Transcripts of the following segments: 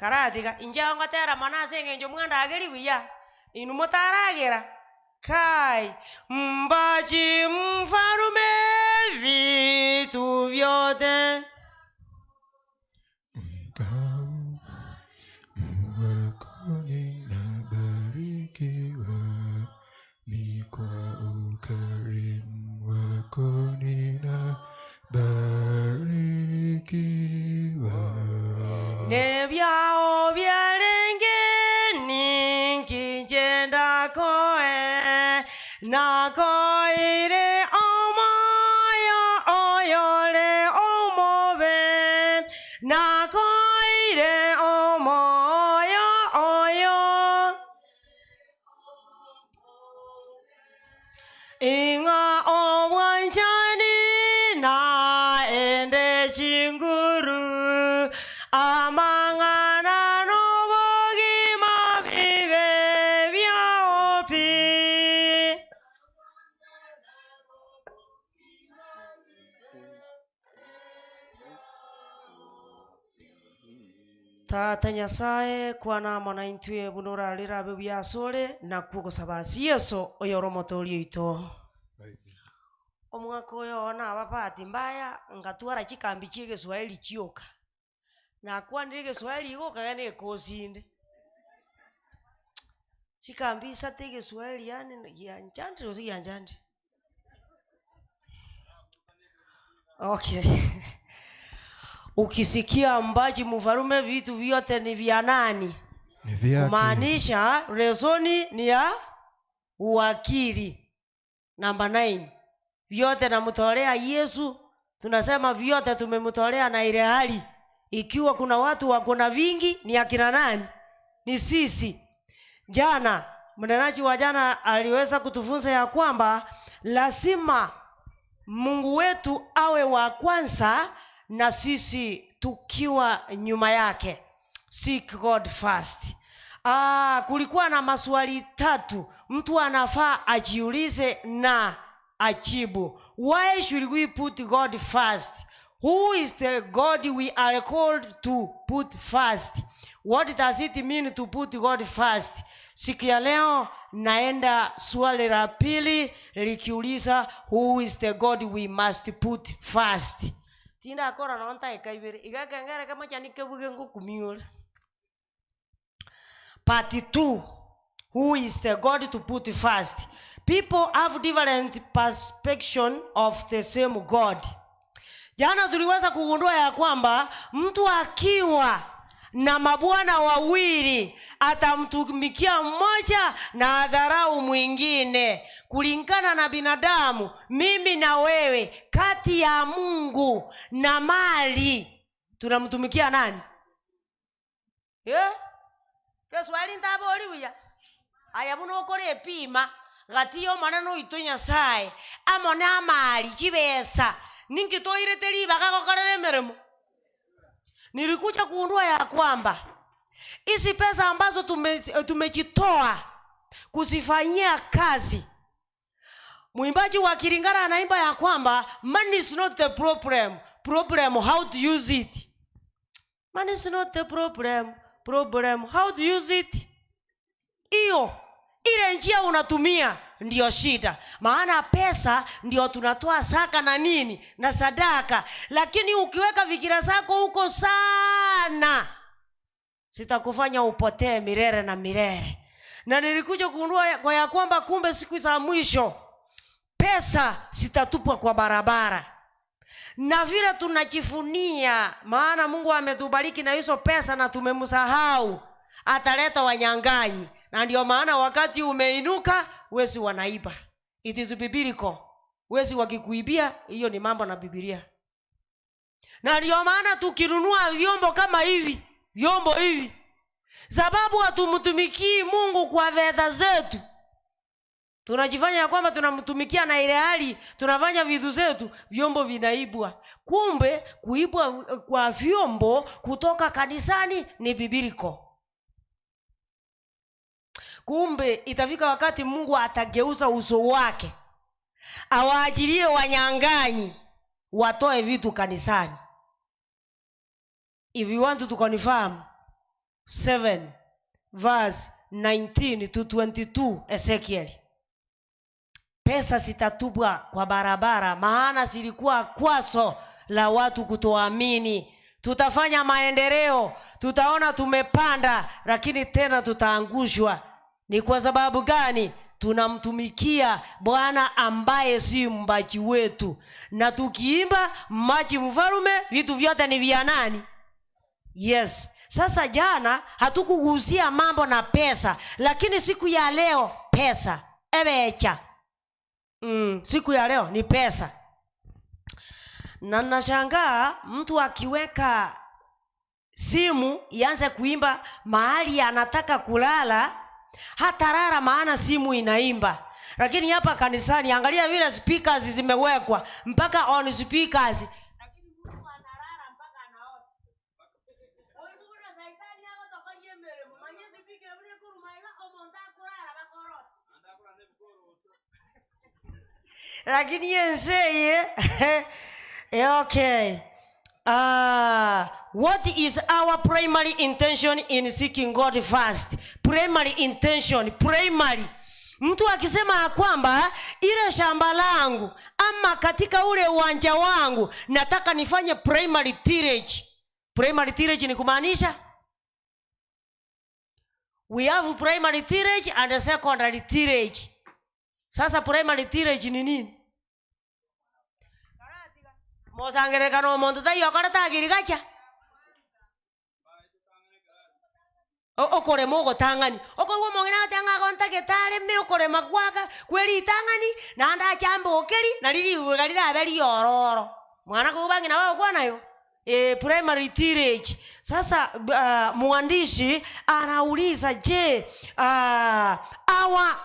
Karatiga, inche ngotera mono ase eng'encho mwandageria buya, inwe motaragera, kai, mbachi mfarume vitu vyote. Nebiao biarenge ninki inche ndakoe, nakoeire omoyo oyore omobe, nakoeire omoyo oyo. Ing'a obwanchani naende chinguru, amang'ana nobogima bibe biao pi. Tata Nyasae, kwana amo naintwe buna orarire abe buya asore, nakwo ogosaba ase Yeso, oyore Omotoori oito. Omwaka oyo oo naba bahati mbaya, ngatwara chikambi chia egeswahili chioka. Nakwanire egeswahili igo okagenda ekosi inde. Chikambi isato egeswahili yaani gianchandire gose gianchandire? Okay. Ukisikia mbaji mfalume vitu vyote ni vya nani? Ni vyake. Kumaanisha lesoni ni ya uwakili. Namba 9. Vyote namtolea Yesu, tunasema vyote tumemtolea na ile hali. Ikiwa kuna watu wako na vingi ni akina nani? Ni sisi. Jana mnenaji wa jana aliweza kutufunza ya kwamba lazima Mungu wetu awe wa kwanza na sisi tukiwa nyuma yake. Seek God first. Kulikuwa na maswali tatu mtu anafaa ajiulize na ajibu. Why should we put God first? Who is the God we are called to put first? What does it mean to put God first? Siku ya leo naenda swali la pili likiuliza who is the God we must put first. Tindakora nonta ekaibere igakengere kama chanike buge ngukumiore. Part 2. Who is the God to put first? People have different perception of the same God. Jana tuliweza kugundua ya kwamba mtu akiwa na mabwana wawili atamtumikia mmoja na adharau mwingine. Kulingana na binadamu, mimi na wewe, kati ya Mungu na mali tunamtumikia nani? Keswali ntabori buya. Aya buno okore epima gati y'omonene oito Nyasaye amo na amali chibesa ninki toirete ribaga gokorera emeremo. Nilikuja kugundua ya kwamba hizi pesa ambazo tumejitoa kuzifanyia kazi. Mwimbaji wa Kilingala anaimba ya kwamba money is not the problem, problem how to use it. Money is not the problem, problem how to use it. Iyo ile njia unatumia ndio shida, maana pesa ndio tunatoa saka na nini na sadaka, lakini ukiweka fikira zako huko sana sitakufanya upotee milele na milele. Na nilikuja kugundua kwa ya kwamba kumbe siku za mwisho pesa zitatupwa kwa barabara, na vile tunajivunia, maana Mungu ametubariki na hizo pesa na tumemsahau, ataleta wanyang'anyi. Na ndio maana wakati umeinuka wezi wanaiba. It is biblical. Wezi wakikuibia, hiyo ni mambo na Biblia. Na ndio maana tukinunua vyombo kama hivi, vyombo hivi, sababu hatumtumikii Mungu kwa fedha zetu. Tunajifanya ya kwamba tunamtumikia na ile hali tunafanya vitu zetu, vyombo vinaibwa. Kumbe kuibwa kwa vyombo kutoka kanisani ni biblical. Kumbe itafika wakati Mungu atageuza uso wake, awaachilie wanyang'anyi watoe vitu kanisani. If you want to confirm, 7 verse 19 to 22, Ezekiel. Pesa zitatupwa kwa barabara, maana zilikuwa kwazo la watu kutoamini. Tutafanya maendeleo, tutaona tumepanda, lakini tena tutaangushwa. Ni kwa sababu gani? Tunamtumikia Bwana ambaye si mbaji wetu, na tukiimba maji mfalume, vitu vyote ni vya nani? Yes. Sasa jana hatukugusia mambo na pesa, lakini siku ya leo pesa ebecha. Siku ya leo ni pesa. Na nashangaa mtu akiweka simu ianze kuimba mahali anataka kulala, hatalala maana simu inaimba. Lakini hapa kanisani angalia vile speakers zimewekwa mpaka on speakers. Lakini mtu analala mpaka anaota. Oibuna saitani agotokoria emeremo, manye speaker ebure kuruma iga, omonto akorara bakorota. Lakini yenseye, okay. What is our primary intention in seeking God first? Primary intention, primary. Mtu akisema ya kwamba ile shamba langu ama katika ule uwanja wangu nataka nifanye primary tillage. Primary tillage ni kumaanisha we have primary tillage and secondary tillage. Sasa primary tillage ni nini? Mosangerekano omonto taiyo akorete agriculture. Okorema ogotang'ani okoigwa omong'ina agote ng'a agontagete areme okorema gwaka kweritang'ani naende achambe okeri nari ribuga rirabe riororo mwana koigwa bang'ina bagokwana igo. Primary tillage. Sasa mwandishi anauliza, je, our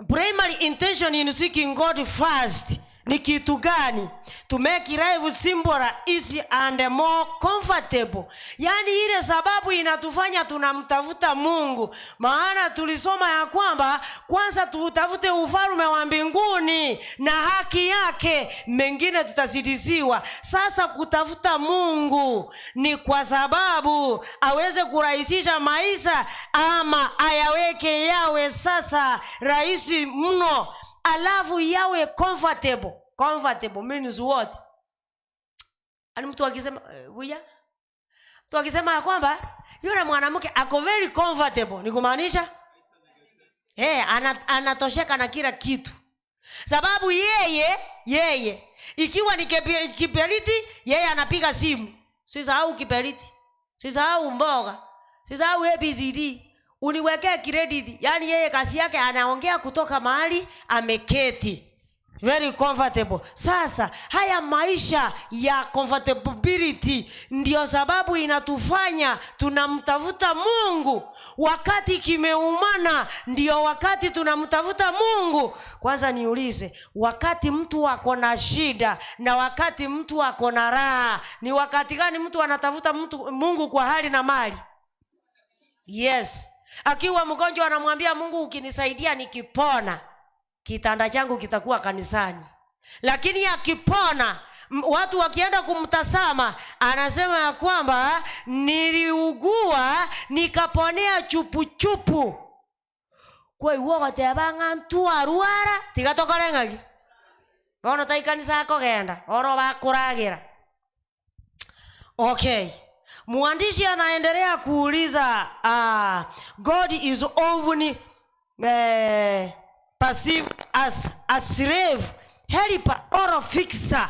primary intention in seeking God first ni kitu gani? To make life simpler, easy and more comfortable. Yaani ile sababu inatufanya tunamtafuta Mungu. Maana tulisoma ya kwamba kwanza tutafute ufalme wa mbinguni na haki yake, mengine tutazidishiwa. Sasa kutafuta Mungu ni kwa sababu aweze kurahisisha maisha ama ayaweke yawe sasa rahisi mno. Alafu yawe comfortable. Comfortable means what? Ani mtu akisema buya? Mtu akisema ya kwamba yule mwanamke ako very comfortable, ni kumaanisha anatosheka na kila kitu. Sababu yeye ikiwa ni kiberiti, yeye anapiga simu. Sisahau kiberiti. Sisahau mboga. Sisahau ABCD. Uniwekee credit. Yaani yeye kazi yake anaongea kutoka mahali ameketi. Very comfortable. Sasa haya maisha ya comfortability ndio sababu inatufanya tunamtafuta Mungu. Wakati kimeumana ndio wakati tunamtafuta Mungu. Kwanza niulize, wakati mtu ako na shida na wakati mtu ako na raha, ni wakati gani mtu anatafuta Mungu kwa hali na mali? Yes. Akiwa mgonjwa anamwambia Mungu, ukinisaidia nikipona, kitanda changu kitakuwa kanisani. Lakini akipona, watu wakienda kumtazama, anasema ya kwamba niliugua nikaponea chupu chupu. Kwa hiyo goteba ng'a ntwarwara, tiga tokore ng'aki. Bono tai kanisa akogenda, oro bakuragira. Okay. Mwandishi anaendelea kuuliza, God is often perceived as a slave, helper or fixer.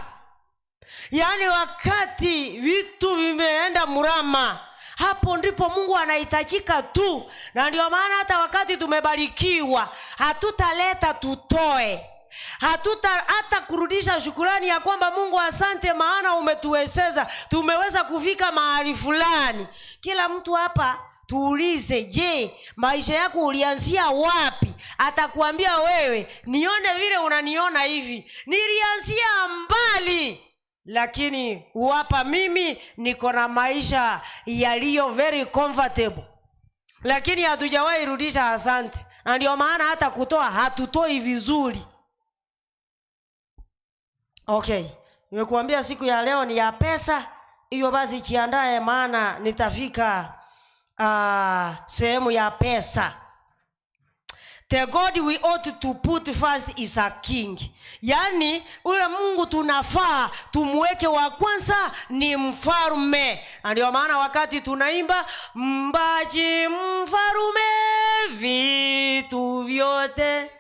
Yaani wakati vitu vimeenda mrama, hapo ndipo Mungu anahitajika tu. Na ndio maana hata wakati tumebarikiwa, hatutaleta tutoe. Hatuta hata kurudisha shukurani ya kwamba Mungu asante maana umetuwezesha, tumeweza kufika mahali fulani. Kila mtu hapa tuulize, je, maisha yako ulianzia wapi? Atakuambia wewe, nione vile unaniona hivi, nilianzia mbali, lakini hapa mimi niko na maisha yaliyo very comfortable. Lakini hatujawahi rudisha asante. Na ndio maana hata kutoa hatutoi vizuri. Okay, nimekuambia siku ya leo ni ya pesa. Hiyo basi jiandae maana nitafika Sehemu ya pesa. The God we ought to put first is a king. Yaani ule Mungu tunafaa tumweke wa kwanza ni mfalme. Na ndio maana wakati tunaimba mbaji mfalume vitu vyote.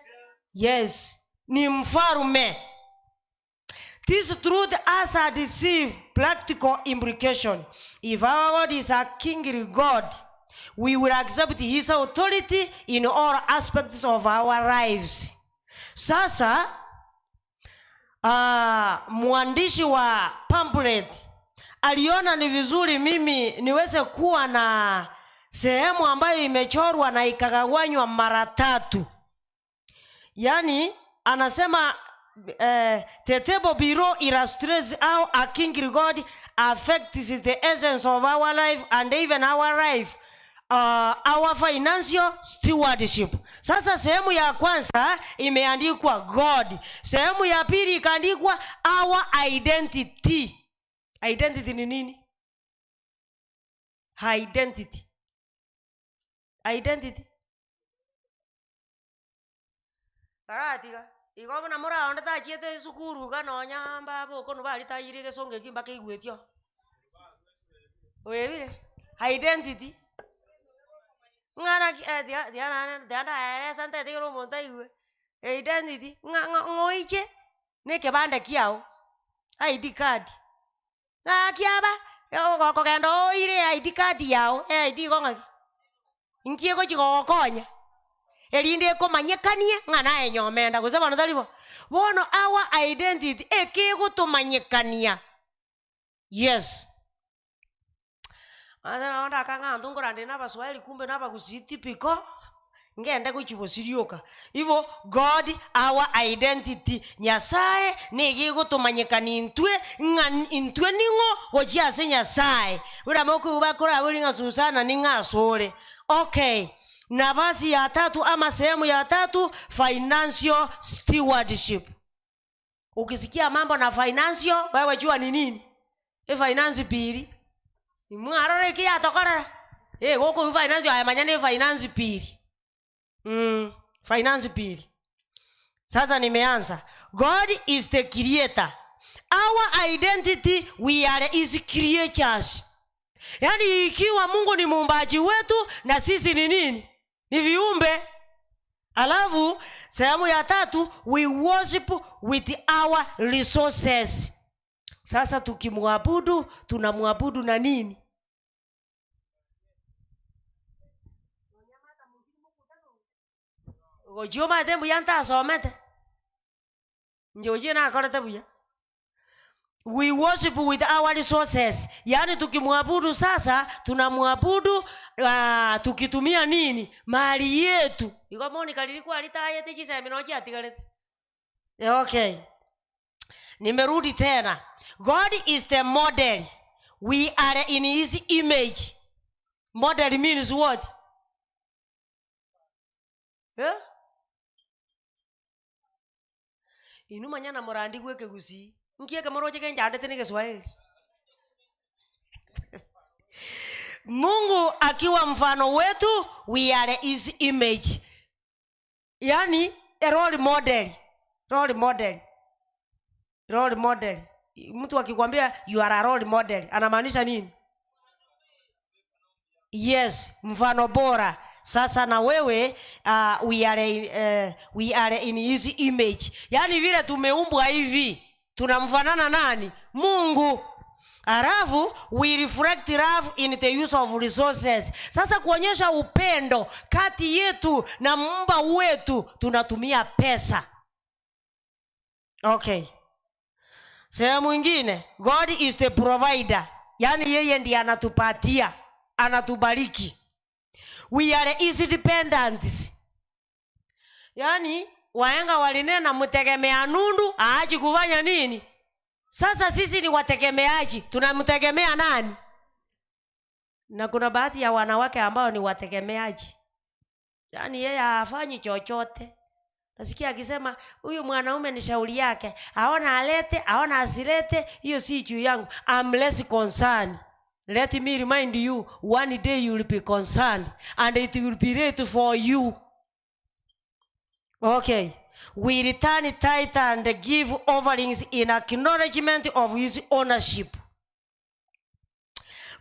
Yes, ni mfalme. This truth has a deceive practical implication. If our God is a kingly God, we will accept his authority in all aspects of our lives. Sasa mwandishi wa pamphlet aliona ni vizuri mimi niweze kuwa na sehemu ambayo imechorwa na ikagawanywa mara tatu. Yaani anasema the table below illustrates how a kingly God affects the essence of our life and even our life, our financial stewardship. Sasa sehemu ya kwanza imeandikwa God, sehemu ya pili ikaandikwa our identity. Identity ni nini? Identity. Identity. Taratiga igo buna moraonde tachiete esukuru iga nonya mbaba okonu baritayire egesongo eki mpaka eigwetio. Oebire? Identity. Ng'ana ki eh, tiga tiga nane tiga ndaeresa ntetigere omonto aigwe. Identity, ng'a ng'a ng'oiche, na ekebande kiago, ID card. Ng'aki aba, gokogenda oire ID card yago, eID igo ng'aki? Nki egochi gogokonya? Erinde ekomanyekanie ng'a naye nyomenda, gose bono tari bo? Bono our identity, ekegotomanyekania. Yes. Ase nabo ndakang'a abanto nkorande na abaswahili kumbe na abagusii typical, ngende gochia bosirioka. Igo God our identity, Nyasaye nigo egotomanyekania intwe ng'a intwe ning'o gochia ase Nyasaye. Buna mokoigwa bakoraboria ng'a Susana ning'o asore. Okay, nafasi ya tatu ama sehemu ya tatu, financial stewardship. Ukisikia mambo na financial, wewe jua ni nini? Efinance bill. Mwarora eki yatokorera? Eh, gokoigwa financial aye manya na efinance bill. Finance bill. Sasa nimeanza. God is the creator. Our identity, we are his creatures. Yaani ikiwa Mungu ni muumbaji wetu na sisi ni nini? Ni viumbe. Alafu sehemu ya tatu, we worship with our resources. Sasa tukimwabudu, tunamwabudu na nini? Gochia omanyete mbuya ntasomete, inche gochia nakorete buya. We worship with our resources. Yaani tukimwabudu sasa, tunamwabudu tukitumia nini? Mali yetu. Igo Monica riria kwaritayete chisemi no chiatigarete. Okay. Nimerudi tena. God is the model. We are in his image. Model means what? Eh? Inwe manya na morandi bwa ekegusii. Nki eke moroche kenchandete na egeswahili? Mungu akiwa mfano wetu, we are his image. Yaani, a role model. Role model. Role model. Mtu akikwambia you are a role model, anamaanisha nini? Yes, mfano bora. Sasa na wewe we are in his image. Yaani vile tumeumbwa hivi, tunamfanana nani? Mungu. Alafu we reflect love in the use of resources. Sasa kuonyesha upendo kati yetu na muumba wetu tunatumia pesa. Okay. Sehemu ingine, God is the provider. Yaani yeye ndiye anatupatia, anatubariki. We are his dependents. Yaani wahenga walinena mtegemea nundu aachi kufanya nini? Sasa sisi ni wategemeaji, tunamtegemea nani? Na kuna baadhi ya wanawake ambao ni wategemeaji. Yaani yeye hafanyi chochote. Nasikia akisema huyu mwanaume ni shauri yake, aona alete, aona asilete, hiyo si juu yangu. I'm less concerned. Let me remind you, one day you will be concerned and it will be late for you. Okay. We return tithe and give offerings in acknowledgement of his ownership.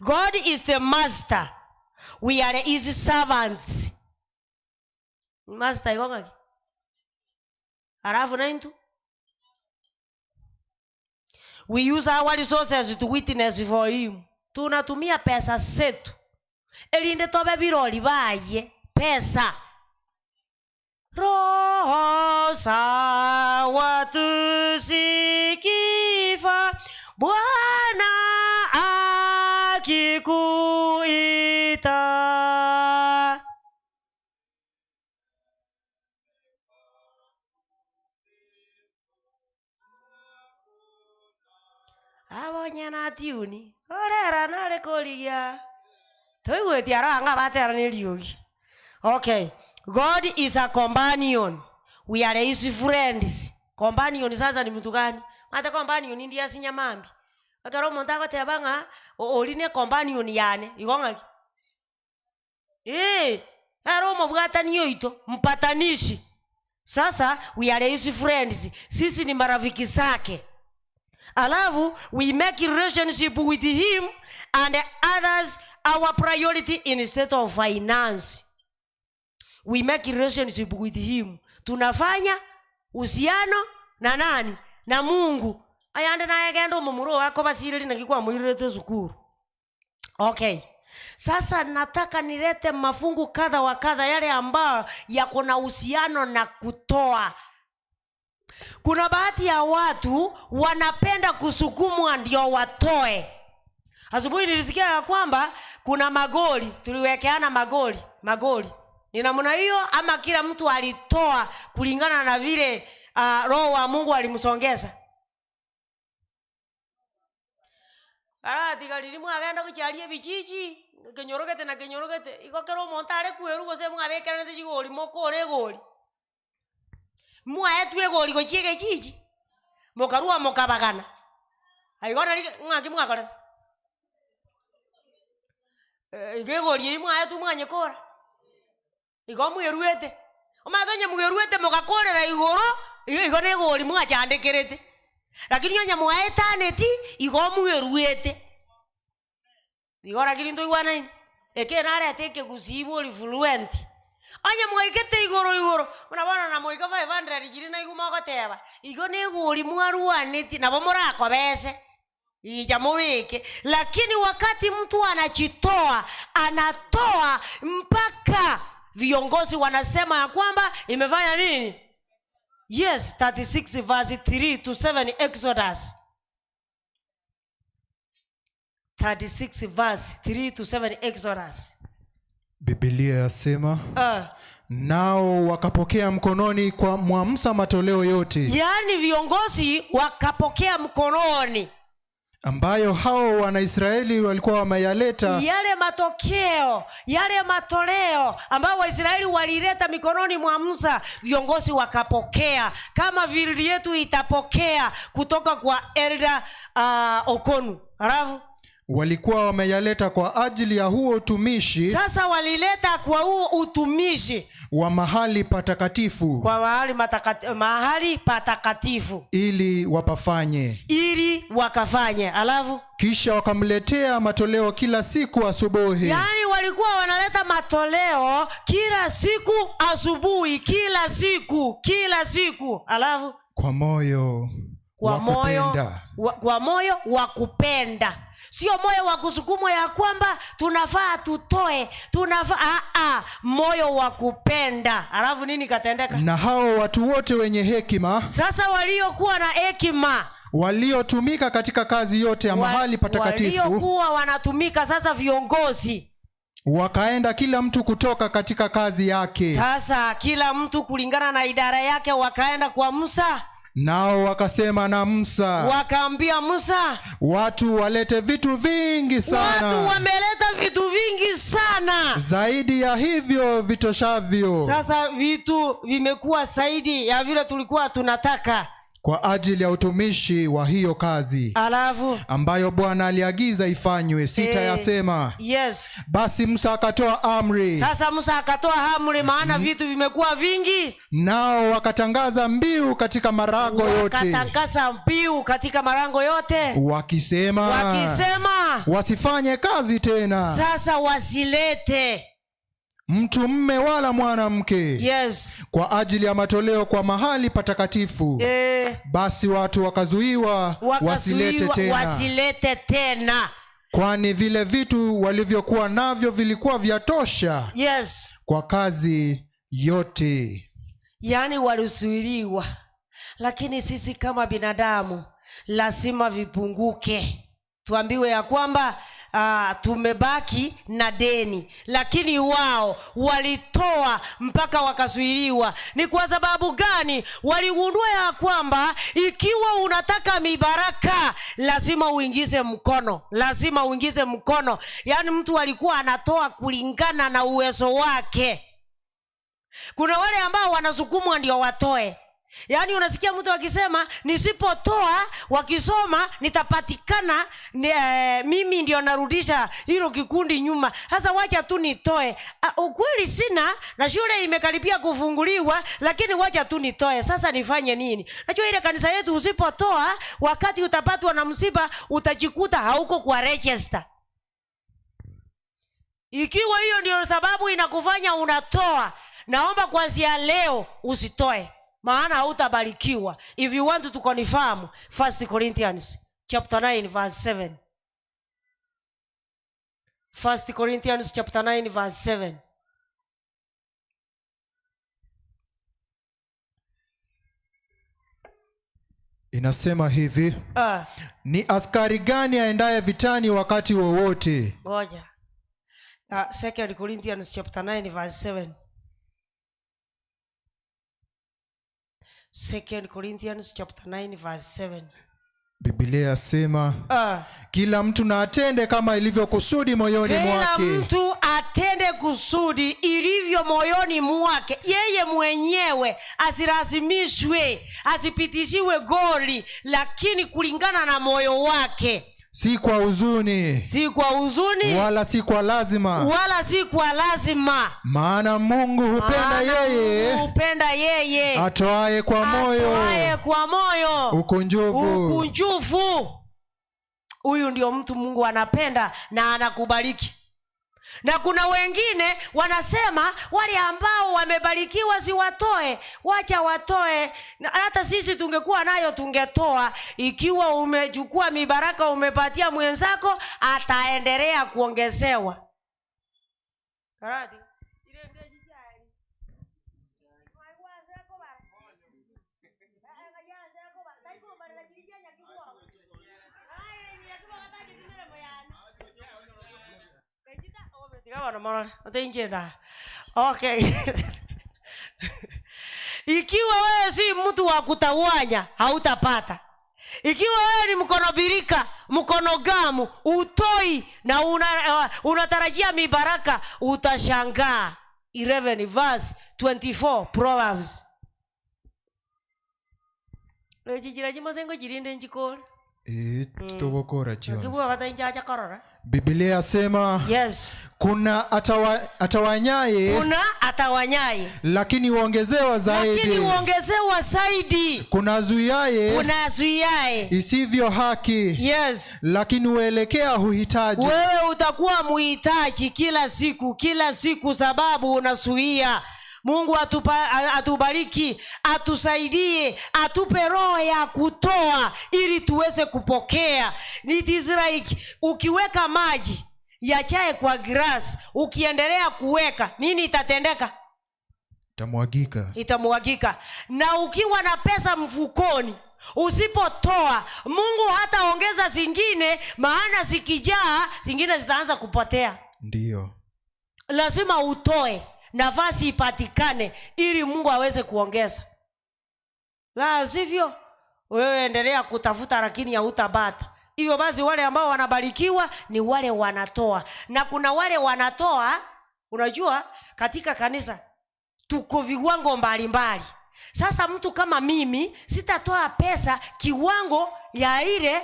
God is the master. We are his servants. Master igo ng'aki? Alafu naintu? We use our resources to witness for him. Tunatumia pesa zetu erinde tobe birori baye pesa. Roho za watu zikifa, Bwana akikuita. Abonye na tiuni korera nare korigia toigweti aranga batera ni riogi. Okay, God is a companion, we are his friends. Companion sasa ni mtu gani? Mate companion ndi asinya mambi ekero omonto agoteba ng'a ori ne companion yane igo ng'aki? Ere omobwatani oito, mpatanishi. Sasa we are his friends, sisi ni marafiki zake. Alafu we make relationship with him and others our priority instead of finance. We make relationship with him, tunafanya uhusiano na nani? Na Mungu. Ayande naye genda omomura wako basireri naki kwamoirerete esukuru. Okay, sasa nataka nilete mafungu kadha wa kadha yale ambayo yako na uhusiano na kutoa. Kuna baadhi ya watu wanapenda kusukumwa ndio watoe. Asubuhi nilisikia ya kwamba kuna magoli tuliwekeana, magoli magoli ni namna hiyo, ama kila mtu alitoa kulingana na vile roho wa Mungu alimsongeza? Aratigariri mwagenda gocharia ebichichi kenyorogete na kenyorogete igo kero omonto are kweru gose mwabekeranete chigori mokore egori mwaetwe egori gochia egechichi mokarua mokabagana aigo nari ng'aki mwakorete. Igo egori eywo mwaetwe mwanyekora igo mweruete omanyete onye mweruete mogakorera igoro igo igo na egori mwachandekerete, lakini onye mwaetaneti igo mweruete igo lakini ntoigwanaine eke narete ekegusii bori fluent. Onye mwaikete igoro igoro buna bono na moika 500 chiri naigwa mogoteba igo na egori mwarwaneti nabo morakobese ija mubike. Lakini wakati mtu anajitoa, anatoa mpaka viongozi wanasema ya kwamba imefanya nini? Yes, 36 verse 3 to 7, Exodus 36 verse 3 to 7, Exodus. Bibilia yasema, nao wakapokea mkononi kwa mwa Musa matoleo yote, Yaani viongozi wakapokea mkononi ambayo hao Wanaisraeli walikuwa wameyaleta, yale matokeo, yale matoleo ambayo Waisraeli walileta mikononi mwa Musa, viongozi wakapokea, kama vili yetu itapokea kutoka kwa Elder Okonu. Alafu walikuwa wameyaleta kwa ajili ya huo utumishi, Sasa walileta kwa huo utumishi wa mahali patakatifu, kwa mahali patakatifu, ili wapafanye, ili wakafanye. Alafu kisha wakamletea matoleo kila siku asubuhi. Yaani walikuwa wanaleta matoleo kila siku asubuhi, kila siku, kila siku. Alafu kwa moyo kwa wa moyo kupenda. Kwa moyo wa kupenda, sio moyo wa kusukumwa ya kwamba tunafaa tutoe, tunafaa moyo wa kupenda. Alafu nini katendeka? Na hao watu wote wenye hekima, sasa waliokuwa na hekima, waliotumika katika kazi yote ya mahali patakatifu, waliokuwa wanatumika sasa viongozi, wakaenda kila mtu kutoka katika kazi yake. Sasa kila mtu kulingana na idara yake wakaenda kwa Musa. Nao wakasema na Musa, wakaambia Musa, watu walete vitu vingi sana, watu wameleta vitu vingi sana, zaidi ya hivyo vitoshavyo. Sasa vitu vimekuwa zaidi ya vile tulikuwa tunataka. Kwa ajili ya utumishi wa hiyo kazi Alafu ambayo Bwana aliagiza ifanywe, sitayasema. Yes. Basi Musa akatoa amri, Sasa Musa akatoa amri, maana vitu vimekuwa vingi. Nao wakatangaza mbiu katika marago yote, Wakatangaza mbiu katika marango yote, wakisema, wakisema, wasifanye kazi tena, sasa wasilete mtu mme wala mwanamke, kwa ajili ya matoleo kwa mahali patakatifu. Basi watu wakazuiwa wasilete Wakazuiwa tena, wasilete tena, kwani vile vitu walivyokuwa navyo vilikuwa vyatosha kwa kazi yote. Yaani walizuiliwa, lakini sisi kama binadamu lazima vipunguke. Tuambiwe ya kwamba tumebaki na deni, lakini wao walitoa mpaka wakazuiliwa. Ni kwa sababu gani? Waligundua ya kwamba ikiwa unataka mibaraka lazima uingize mkono, lazima uingize mkono. Yaani mtu alikuwa anatoa kulingana na uwezo wake. Kuna wale ambao wanasukumwa ndio watoe. Yaani unasikia mtu akisema, "Nisipotoa wakisoma nitapatikana ni, mimi ndio narudisha hilo kikundi nyuma. Sasa wacha tu nitoe. Ukweli sina na shule imekaribia kufunguliwa, lakini wacha tu nitoe. Sasa nifanye nini?" Najua ile kanisa yetu usipotoa, wakati utapatwa na msiba utajikuta hauko kwa register. Ikiwa hiyo ndio sababu inakufanya unatoa, naomba kuanzia leo usitoe, maana hautabarikiwa. If you want to confirm, 1 Corinthians chapter 9 verse 7. 1 Corinthians chapter 9 verse 7. Inasema hivi: Ni askari gani aendaye vitani wakati wowote Ngoja. 2 Corinthians chapter 9 verse 7. 2 Corinthians chapter 9 verse 7. Biblia yasema, kila mtu na atende kama ilivyokusudi moyoni Kila mwake, mtu atende kusudi ilivyo moyoni mwake yeye mwenyewe, asilazimishwe, asipitishiwe goli, lakini kulingana na moyo wake, si kwa huzuni, si kwa huzuni, wala si kwa lazima, wala si kwa lazima, maana Mungu hupenda maana yeye Mungu hupenda yeye atoaye kwa moyo atoaye kwa moyo ukunjufu. Ukunjufu. Huyu ndio mtu Mungu anapenda na anakubariki. Na kuna wengine wanasema wale ambao wamebarikiwa si watoe, wacha watoe. Na hata sisi tungekuwa nayo tungetoa. Ikiwa umechukua mibaraka umepatia mwenzako, ataendelea kuongezewa. Karati. Okay. Ikiwa wewe si mtu wa kutawanya, hautapata. Ikiwa wewe ni mkono birika, mkono gamu, utoi na unatarajia mibaraka, utashangaa. 11 verse 24 Proverbs. Ejijira jimosengo jirinde njikore. Tutobokora chionsi. Kibuga batainjacha korora. Biblia yasema, kuna atawanyaye, Kuna atawanyaye, lakini huongezewa zaidi. Lakini huongezewa zaidi. Kuna azuiaye Kuna azuiaye isivyo haki, lakini huelekea huhitaji. Wewe utakuwa muhitaji kila siku, kila siku, sababu unazuia. Mungu atubariki, atusaidie, atupe roho ya kutoa ili tuweze kupokea. It is like ukiweka maji ya chai kwa glass, ukiendelea kuweka, nini itatendeka? Itamwagika. Itamwagika. Na ukiwa na pesa mfukoni, usipotoa, Mungu hataongeza zingine, maana zikijaa zingine zitaanza kupotea. Lazima utoe, nafasi ipatikane ili Mungu aweze kuongeza. La sivyo wewe endelea kutafuta lakini hautabata. Hivyo basi wale ambao wanabarikiwa ni wale wanatoa. Na kuna wale wanatoa, unajua katika kanisa tuko viwango mbalimbali. Sasa mtu kama mimi sitatoa pesa kiwango ya ile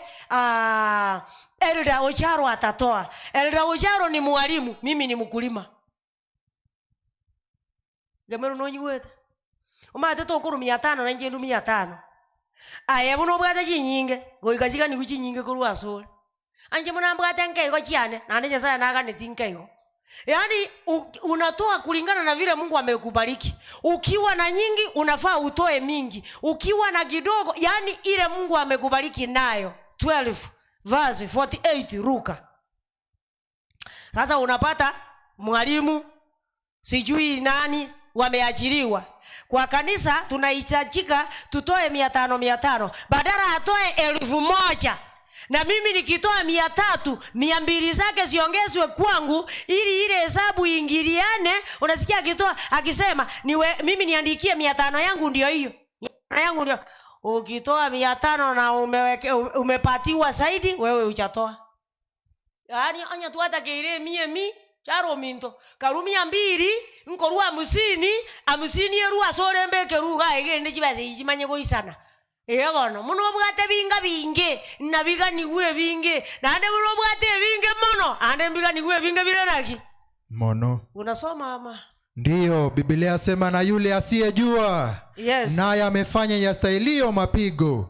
Elda Ocharo atatoa. Elda Ocharo ni mwalimu, mimi ni mkulima. Gamero nonyigwete omate tokorwa 500 na inche ndu 500. Aye buno obwate chinyinge goika chiganiwu chinyinge korwa ase ore. Anche buna mbwate nkeigo chiane naende Nyasaye naganeti nkeigo. Yaani unatoa kulingana na vile Mungu amekubariki. Ukiwa na nyingi unafaa utoe mingi, ukiwa na kidogo, yaani ile Mungu amekubariki nayo. 12 verse 48 Luka. Sasa unapata mwalimu sijui nani wameajiriwa kwa kanisa, tunahitajika tutoe 500 500, badala atoe 1000 na mimi nikitoa 300, 200 zake ziongezwe kwangu ili ile hesabu iingiliane. Unasikia akitoa akisema niwe, mimi niandikie 500 yangu ndio hiyo, 500 yangu ndio. Ukitoa 500 na umepatiwa zaidi, wewe hujatoa. Yaani anya tu hata keire mie mi charo minto karumia mbili nkorwa hamsini hamsini erwa sorembe keruga egende chibase ichimanye goisana. Eya bono muno obwate binga binge nabiganigwe binge naende muno obwate ebinge mono ande mbiganigwe ebinge bire naki mono. Unasoma ama? Ndiyo, Biblia sema na yule asiyejua Yes. naye amefanya yastahilio mapigo,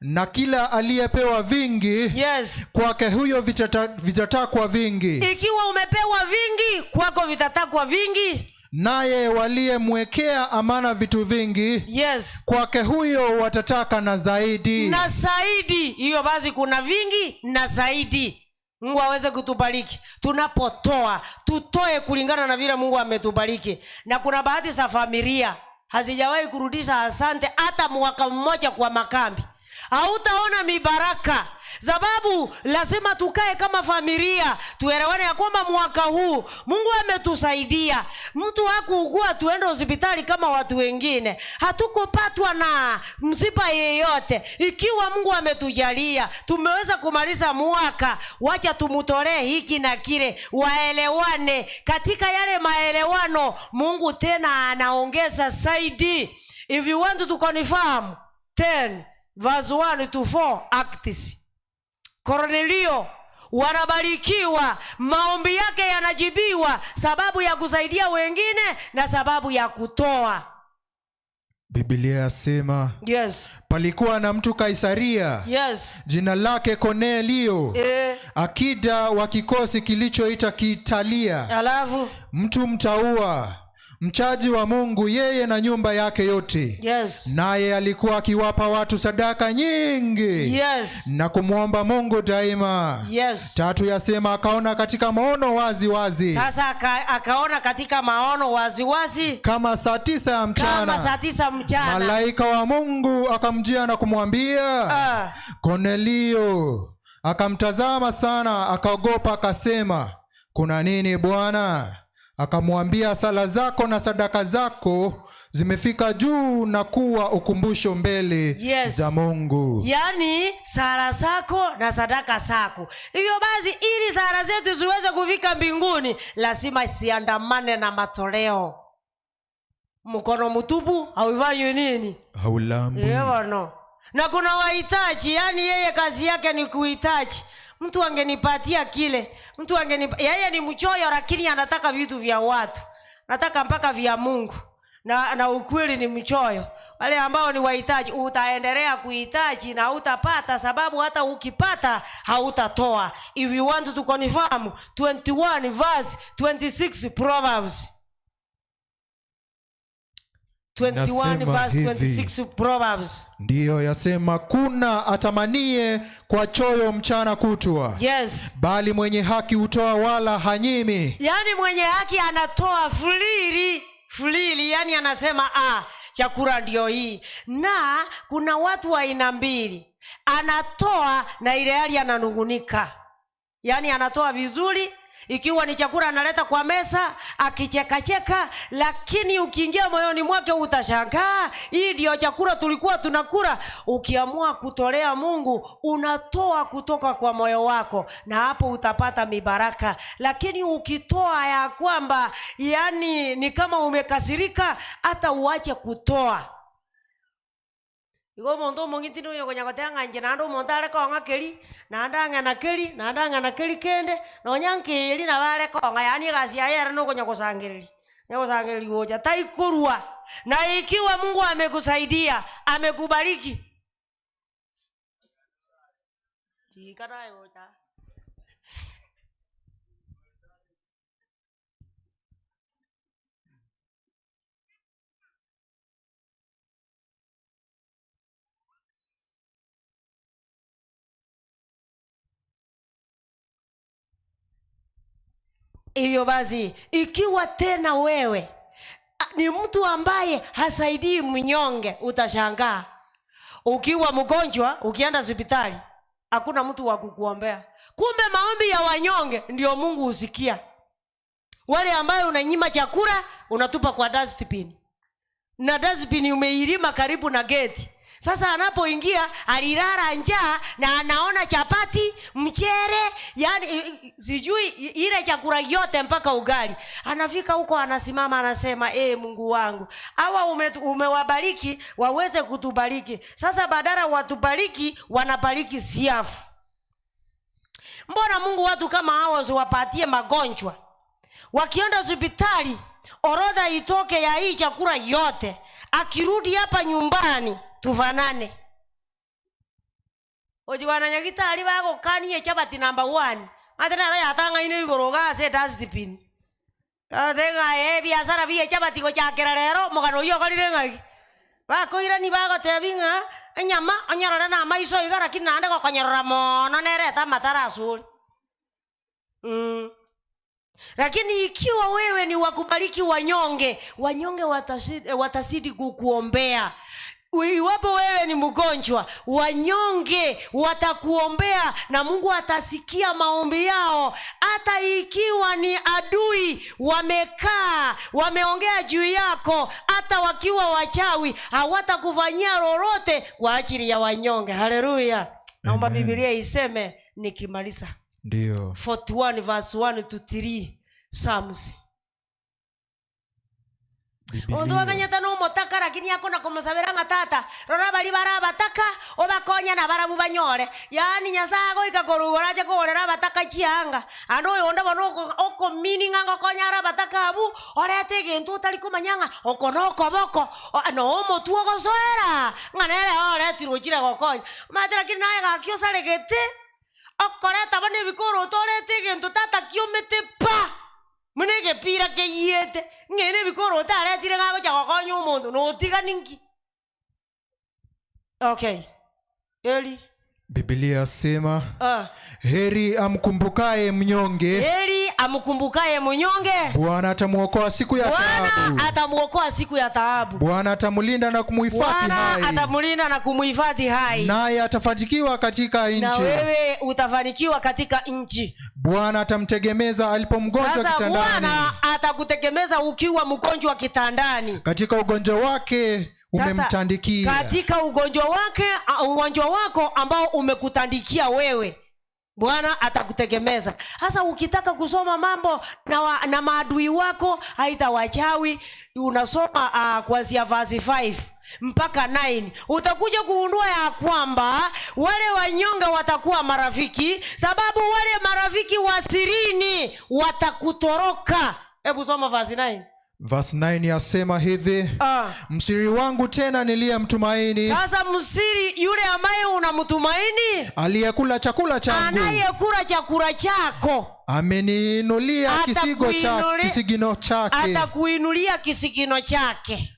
na kila aliyepewa vingi, Yes. kwake huyo vitatakwa vingi. Ikiwa umepewa vingi, kwako vitatakwa vingi. Naye waliyemwekea amana vitu vingi, Yes. kwake huyo watataka na zaidi. Na zaidi. Hiyo basi kuna vingi na zaidi. Mungu aweze kutubariki. Tunapotoa, tutoe kulingana na vile Mungu ametubariki. Na kuna baadhi za familia hazijawahi kurudisha asante hata mwaka mmoja kwa makambi. Hautaona mibaraka. Sababu lazima tukae kama familia, tuelewane ya kwamba mwaka huu Mungu ametusaidia. Mtu hakuugua tuende hospitali kama watu wengine. Hatukupatwa na msiba yeyote. Ikiwa Mungu ametujalia, tumeweza kumaliza mwaka, wacha tumutolee hiki na kile, waelewane. Katika yale maelewano, Mungu tena anaongeza zaidi. If you want to confirm 10 verse 1 to 4 Acts. Kornelio wanabarikiwa, maombi yake yanajibiwa, sababu ya kusaidia wengine na sababu ya kutoa. Biblia yasema, Yes. palikuwa na mtu Kaisaria, Yes. jina lake Kornelio, akida wa kikosi kilichoita Kiitalia, Alafu mtu mtaua, mchaji wa Mungu, yeye na nyumba yake yote. Yes. Naye alikuwa akiwapa watu sadaka nyingi, Yes. na kumwomba Mungu daima. Yes. 3 yasema akaona katika maono wazi wazi. Sasa akaona katika maono wazi wazi. Kama saa 9 ya mchana. Kama saa 9 mchana. Malaika wa Mungu akamjia na kumwambia, Kornelio. Akamtazama sana, akaogopa, akasema, kuna nini Bwana? Akamwambia, sala zako na sadaka zako zimefika juu na kuwa ukumbusho mbele Yes. za Mungu. Yaani sala zako na sadaka zako. Hivyo basi ili sala zetu ziweze kufika mbinguni lazima ziandamane na matoleo. Mkono mtupu haufanywi nini? Haulambwi. Ewa. Na kuna wahitaji, yaani yeye kazi yake ni kuhitaji. Mtu angenipatia kile, mtu yeye ni mchoyo lakini anataka vitu vya watu. Nataka mpaka vya Mungu. Na ukweli ni mchoyo. Wale ambao ni wahitaji, utaendelea kuhitaji na hutapata, sababu hata ukipata hautatoa. If you want to confirm 21 verse 26 Proverbs. 21 Nasema verse hivi. 26 Proverbs. Ndiyo yasema, kuna atamanie kwa choyo mchana kutwa. Yes. Bali mwenye haki hutoa wala hanyimi. Yaani mwenye haki anatoa fulili, fulili, yani anasema, chakula ndio hii. Na kuna watu wa aina mbili. Anatoa na ile hali ananungunika. Yaani anatoa vizuri, ikiwa ni chakula analeta kwa meza akichekacheka, lakini ukiingia moyoni mwake utashangaa, hii ndio chakula tulikuwa tunakula. Ukiamua kutolea Mungu, unatoa kutoka kwa moyo wako, na hapo utapata mibaraka. Lakini ukitoa ya kwamba yani ni kama umekasirika, hata uache kutoa. Igo omonto omong'iti na oyo okonya goteba ng'a inche naende omonto are kong'a keri, naende ang'ana keri, naende ang'ana keri kende, nonya nkeeri nabo are kong'a yaani egasi yaye ere na okonya gosangereria, onya gosangereria gocha taikorwa. Na ikiwa Mungu amekusaidia, amekubariki, chika naye gocha aa. Hivyo basi ikiwa tena wewe ni mtu ambaye hasaidii mnyonge, utashangaa ukiwa mgonjwa, ukienda hospitali hakuna mtu wa kukuombea. Kumbe maombi ya wanyonge ndio Mungu husikia. Wale ambayo unanyima chakula unatupa kwa dustbin, na dustbin umeilima karibu na geti. Sasa anapoingia alilala njaa na anaona chapati, mchere, yani sijui ile chakula yote mpaka ugali. Anafika huko anasimama anasema, Mungu wangu, hawa umewabariki waweze kutubariki. Sasa badala watubariki wanabariki siafu. Mbona Mungu watu kama hawa usiwapatie magonjwa? Wakienda hospitali orodha itoke ya hii chakula yote. Akirudi hapa nyumbani tufanane. Ojiwana nyagitari bagokanie chapati number 1. Ate naro yatang'aine igoro iga ase dustbin. Ate ng'a biasara bie chapati gochakera rero omogano oyio okorire ng'aki. Bakoirani bagotebi ng'a enyama onyorore na amaiso iga lakini naende gokonyorora mono nerete amatara ase ore. Lakini ikiwa wewe ni wakubariki wanyonge, wanyonge watazidi kukuombea. Iwapo wewe ni mgonjwa, wanyonge watakuombea na Mungu atasikia maombi yao. Hata ikiwa ni adui wamekaa, wameongea juu yako, hata wakiwa wachawi, hawatakufanyia lolote kwa ajili ya wanyonge. Haleluya. Naomba Amen. Biblia iseme nikimaliza. Ndio. 41 verse 1 to 3 Psalms. Biblia. Ondo bamenyete no motaka lakini akona kumosabera ng'a tata rora bari barabataka obakonya na barabu banyore. Yaani Nyasaye agoika korugora ache kogorera abataka chianga. Ande oyo onde bono okomini ng'a ngokonya ara abataka abu orete egento otari komanya ng'a oko na okoboko, no omotwe ogosoera ng'a nere oretirwe ochire gokonya. Omanyete lakini naye gaki osaregete okoreta bono ebikoroto orete egento tata kiomete pa muna egepira keyiete ng'ene ebikoroto aretire ng'a agocha gokonya omonto notiga ninki. Okay. Eli. Biblia yasema, Heri amkumbukaye mnyonge. Heri amkumbukaye mnyonge. Bwana atamuokoa siku ya Bwana taabu. atamuokoa siku ya taabu. Bwana atamlinda na kumuhifadhi Bwana hai. atamlinda na kumuhifadhi hai. Naye atafanikiwa katika Na nchi. wewe utafanikiwa katika nchi. Bwana atamtegemeza alipo mgonjwa Sasa kitandani. Bwana atakutegemeza ukiwa mgonjwa kitandani. Katika ugonjwa wake Sasa, umemtandikia. katika ugonjwa wake, ugonjwa wako ambao umekutandikia wewe, Bwana atakutegemeza. Sasa ukitaka kusoma mambo na maadui wako, aidha wachawi, unasoma kuanzia verse 5 mpaka 9, utakuja kugundua ya kwamba wale wanyonge watakuwa marafiki, sababu wale marafiki wa sirini watakutoroka. Hebu soma verse 9. Verse 9 yasema hivi, Msiri wangu tena niliyemtumaini. Sasa msiri yule ambaye unamtumaini, aliyekula chakula changu, anayekula chakula chako, ameniinulia kisigino chake. Atakuinulia kisigino chake.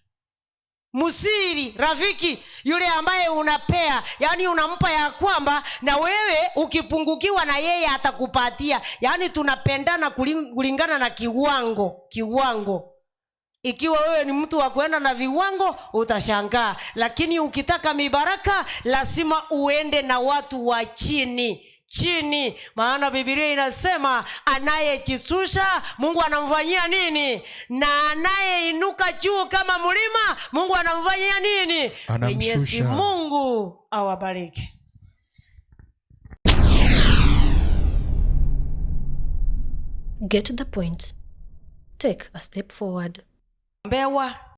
Msiri rafiki yule ambaye unapea, yani unampa ya kwamba na wewe ukipungukiwa na yeye atakupatia. Yani tunapendana kulingana na kiwango, kiwango. Ikiwa wewe ni mtu wa kuenda na viwango utashangaa, lakini ukitaka mibaraka lazima uende na watu wa chini chini, maana Biblia inasema anayejishusha Mungu anamfanyia nini, na anayeinuka juu kama mlima Mungu anamfanyia nini? Anamshusha. Mwenyezi Mungu awabariki. Get the point. Take a step forward. Mbewa.